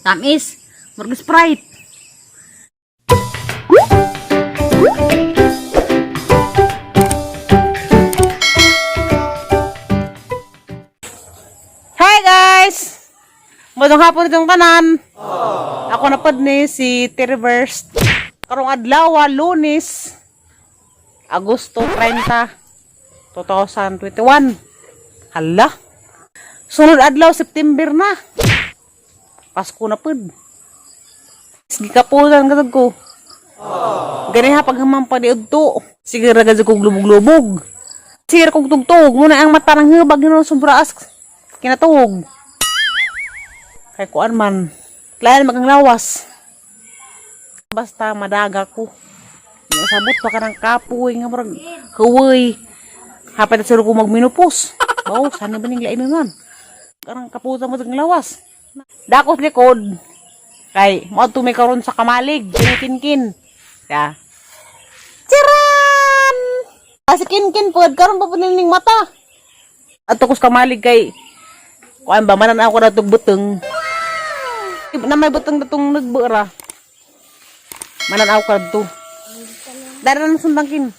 Tamis. Murag Sprite. Hi guys! Magandang hapon itong tanan. Ako na pod ni si Terverse. Karong adlaw, Lunes, Agosto 30, 2021. Hala. Sunod adlaw, September na. Pasko na pod. Sige kapunan katag ko. Gani ha paghamang pa ni udto. Sige ra gad kog lubog-lubog. Sige ra kog tugtog muna ang mata ng hubag hinuon sobraas kinatuog. Kay kuan man. Lain magang lawas. Basta madaga ko. Sabot pa ka ng kapoy nga murag huway. Hapit na siguro ko magminupos. Baw, sana ba ning lain nun? Karang kaputan mo ng lawas. Dakos likod. Kay, mo may karon sa kamalig, kinikinkin. Ya. Tiran! Ah, si kinkin pod karon pa pud ning mata. Ato ko sa kamalig kay kuan ba manan ako na buteng. Na may buteng datong nagbuara. Manan ako kadto. Dara na sundang kin.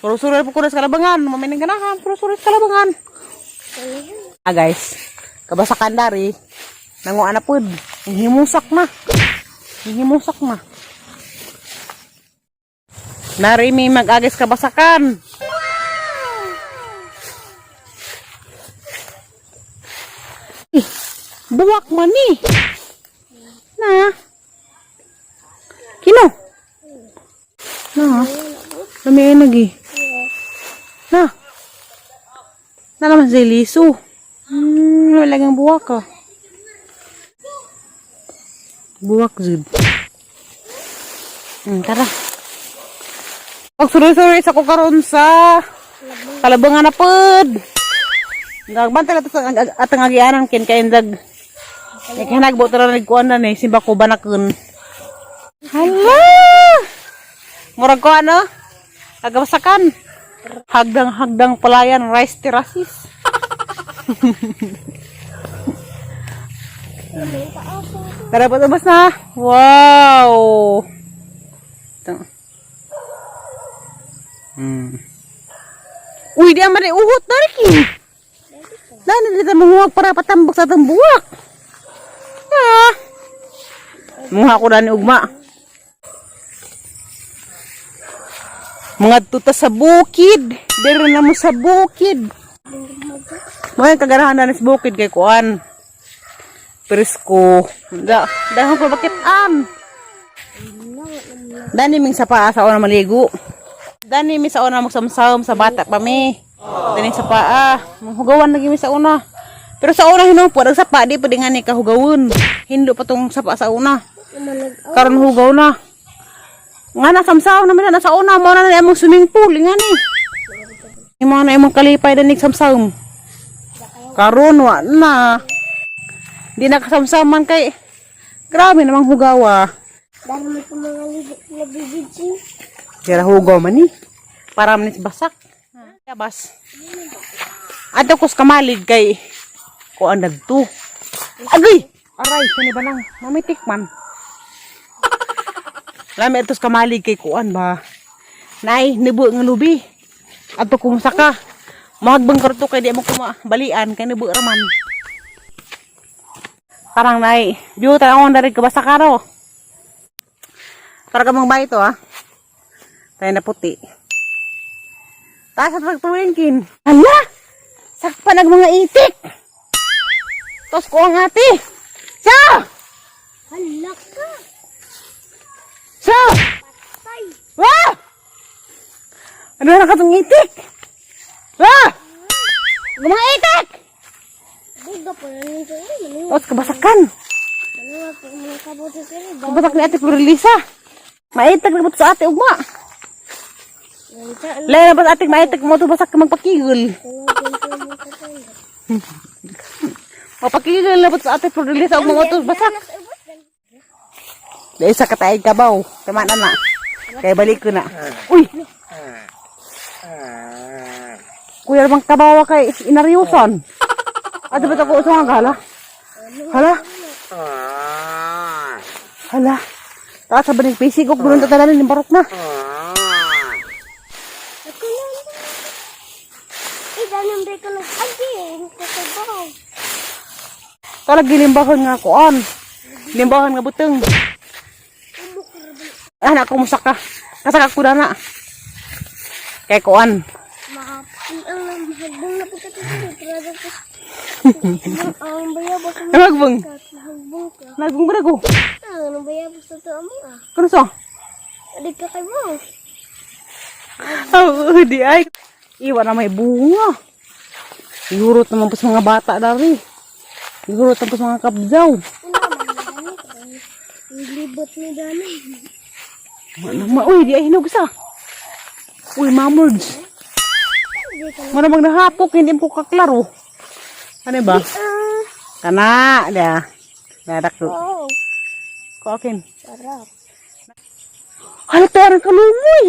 Suro-suro po ko na sa kalabangan. Mamining ganahan. Suro-suro sa kalabangan. Ah guys, kabasakan dari. Nanguan na pod. Himusak na. Himusak na. Nari may mag-agis kabasakan. Eh, buwak man ni. Na. Kino. Na. Lami ay nagi. Na. Na naman sa liso. Wala kang buwak ah. Buwak zud. Tara. Pag suroy-suroy sa ko karon sa kalabangan na pod. Nagbantay na to sa atang agianan kin kay indag. Kay hanagbot ra nagkuan na ni simba ko banakon. Hala! Murag ko ano? Agabasakan. Hagdang-hagdang palayan rice terraces. Tara, patubos na. Wow! Ito. Uy, di man uhot na rin. Dani dito manguha para patambok sa atong buwak. Ah. Muha ko dani ugma. Mga tuta sa bukid. Dere na mo sa bukid. Mo yung kaganahan na sa bukid kay kuan. Presko. Da, dahon ko bakit am. Dani ming sa paa sa una maligo. Dani mi sa una magsamsam sa bata pa mi. Dani sa paa. Manghugawan lagi mi sa una. Pero sa una hinuon po sa sapa di pa di nga ni kahugawon. Hindo pa tong sapa sa una. Karon hugaw na. Nga na samsam naman na sa una mo na na imong swimming pool nga ni. Imo na imong kalipay dani samsam. Karon wa na. Di na kasamsaman kay grabe namang hugawa. Dahil mo ito mga nabibidsin. Kira hugaw man ni. Para man ni basak. Bas. Ato kus kamalig kay kuan nagto. Agay! Aray, sini ba nang mamitik man. Lami atos kamalig kay kuan ba. Nay, nibo nga lubi. Ato kumusaka. Mahagbang karto kay di mo kuma balian kay nibo raman. Parang nay, biyo tayo dari kabasa ro. Para ka mong bahay ito ah. Tayo na puti. Taas at pagtuwingkin. Hala! Sakpa nag mga itik! Tos ko ang ate! Sa! Hala ka! Sa! Tay! Wah! Ano na katong itik? Wah! Mga itik! Buga po na nito. Tos kabasakan. Ano po mga kabuti sa rin. Kabasak ni ate Florelisa. Maitag na ba sa ate ugma? Lain na ba sa ate maitag mo to basak ka magpakigol. Mapakigol na ba sa ate Florelisa ugma mo to basak. Dahil sa kataig kabaw. Tama na na. Kaya balik ko na. Uy! Kuya bang kabawa kay inaryusan. Ato ba ako usong ang hala? Hala? Hala. Taas sa banig pisig og gulong tatalanin ng barok na. Ako na. Eh, danong di ko nag-agi. Kakabaw. Talag gilimbahon nga kuan. Limbahan nga buteng. Anak ko musak ka. Kasaka ko na. Kay kuan. Ang hagbong na pagkatito. Pero ko. Ang bayabas mo. Nagbong. Hagbong ka. Nagbong ba ko? Ang bayabas sa to amo ah. Kuno so? Di ka kay mo. Oh, di ay. Iwa na may bunga. Igurot naman po sa mga bata dari. Igurot naman po sa mga kabzaw. Una man dani. Ang libot ni dani. Ano ma, uy, di ay hinog sa. Uy, mamords. Di ka. Muna magnahapok, hindi mo kaklaro. Ano ba? Ah. Kana, da. Dadak ko. Oh. Ko akin. Sarap. Hala, tayo ang kalumoy.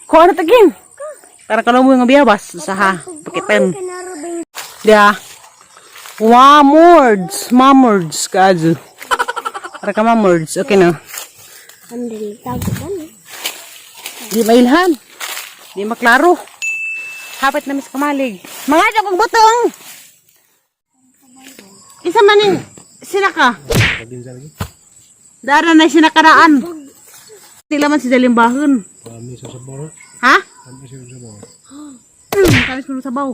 Ko ano tagin? Tara kalumoy nga biyabas. Sa ha, pakitan. Kanarabing. Yeah. Mamords. Mamords, kaadyo. Para ka mamords. Okay na. Ang dilitag dani. Di mailhan. Di maklaro. Hapit na mis kamalig. Mga jok og butong. Isa man ning sinaka. Dara na sinakaraan. Sila man si Dalimbahon. Kami sa sabaw. Ha? Kami sa sabaw. Kamis mo sabaw.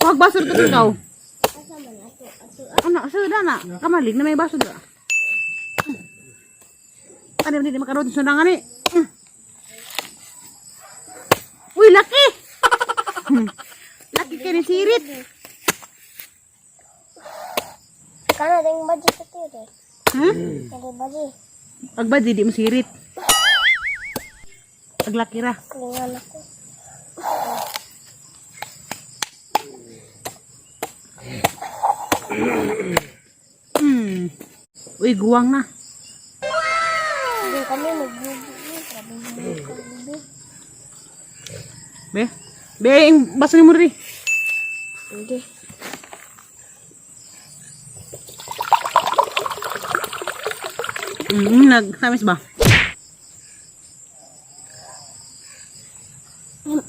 Huwag baso dito ikaw. Asa man ato ato. Ano, sa na. Kamalig na may baso dito. Ano, hindi makaroon sa sundangan eh. Uy, laki! Laki ka ni Sirit. Kana ding baji sa tire. Hmm? Kani baji. Pagbadi, di mo sirit. Paglaki ra. Kulingan ako. Uy, guwang na. Hindi kami magbubi. Grabe mo kami. Be, be, yung baso ni mo rin. Hindi. Nagsamis ba?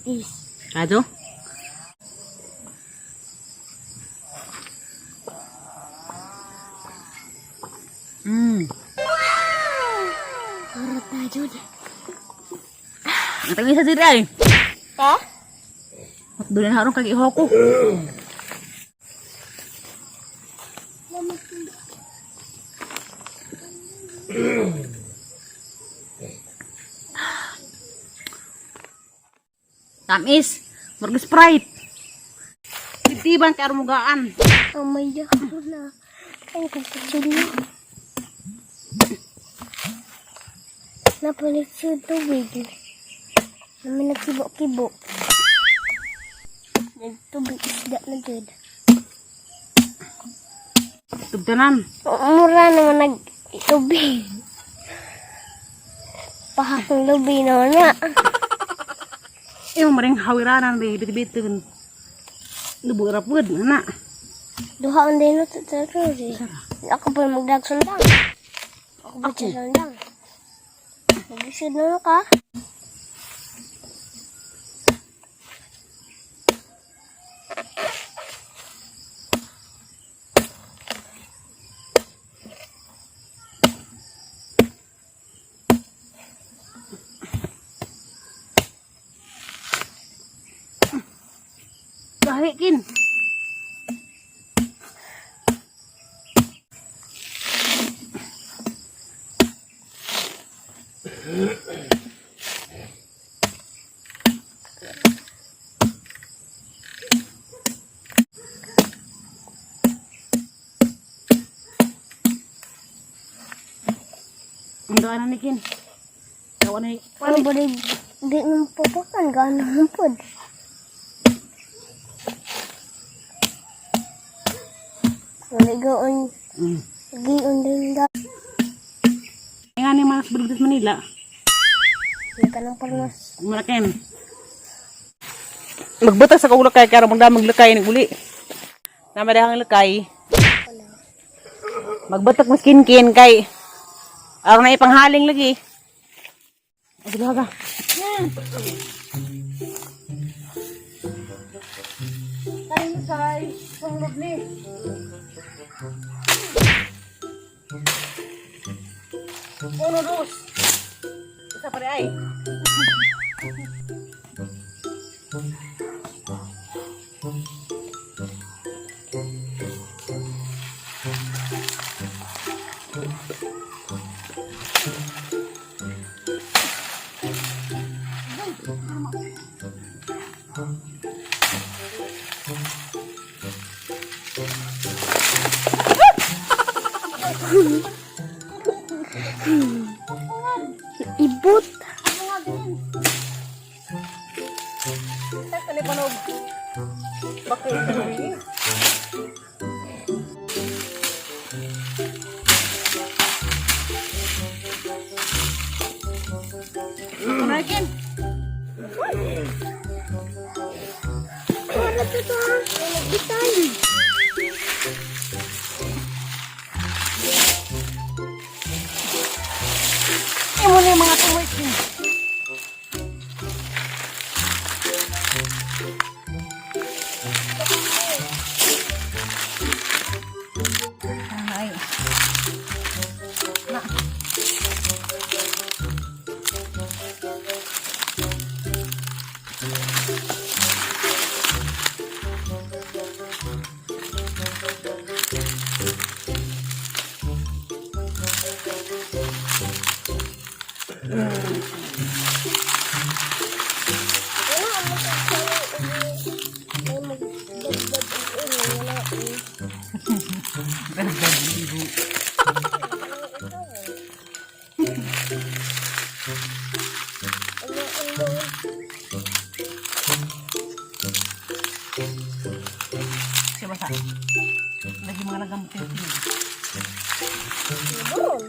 Is. Kajo? Harap na jud. Ang tangin sa sira eh. Ha? Doon na harong kag iho ko. Tamis, murag Sprite. Titiban kay arumugaan. Amay ako na. Ay, kasi na. Napalit sa tubig. Namin nagkibo-kibo. Nagtubig isda na jud. Tugtanan. Mura naman nag-tubig. Pahak ng lubi na na. Iyo maring hawiranan di bitbitin. Dubo ra pud na. Duha ang din sa tubig. Ako pa magdag sundang. Ako pa sa sundang. Mag-isod na ka. Gahi kin. Ang doa na ni Kin. Tawa na ni. Ano ba di di nang papakan gaano mo pod. Maligoon. Gion din da. Nga ni mas bilog sa Manila. Hindi ka ng parnas. Muraken. Magbutas sa kong lakay karon magdamag lakay ning uli. Namadahang lakay. Magbatak mas kinkin kay aron na ipanghaling lagi. Sige ka. Tayo sa sunod ni. Uno, dos. Isa pa rin ay. Ibot. Talipanog. Bakit? Anakin. Ano to to? Nagbitan. Imo na yung mga tuwik. Ay. Na. Wala ang magsasabi. May magdagdag ang ulo. Wala eh. Ano ano? Siya basa. Lagi mga nagamit. Doon.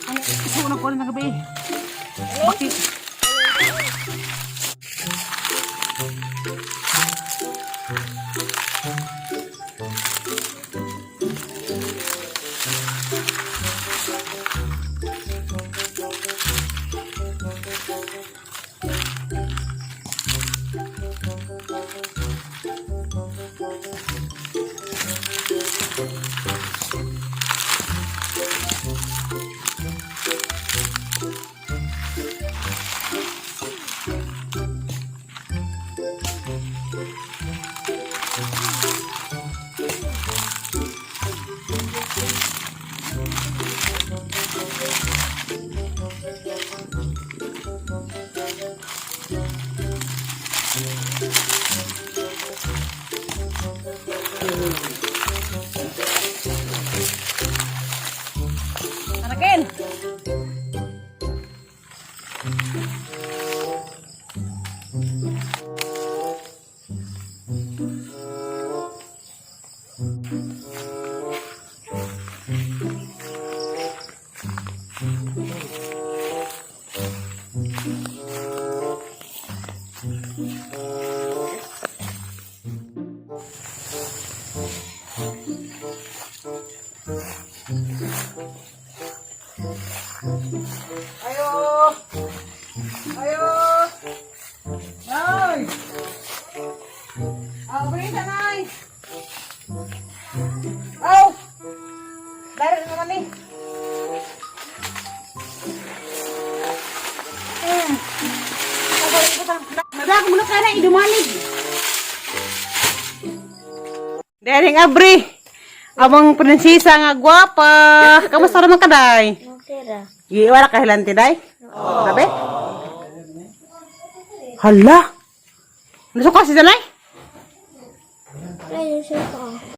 Ano? Isa ko na ko na gabi. Bakit? Anakin! Ayo! Ayo! Nay! Ah, balita, Nay! Aw! Dari na naman eh. Nada, muna ka na, idumalig. Dereng abri. Among prinsesa nga gwapa. Kamusta naman ka, Day? Okay ra. Gi, wala ka hilanti, Day? Sabi? Hala! Nasuka si Danay? Ay, nasa ko.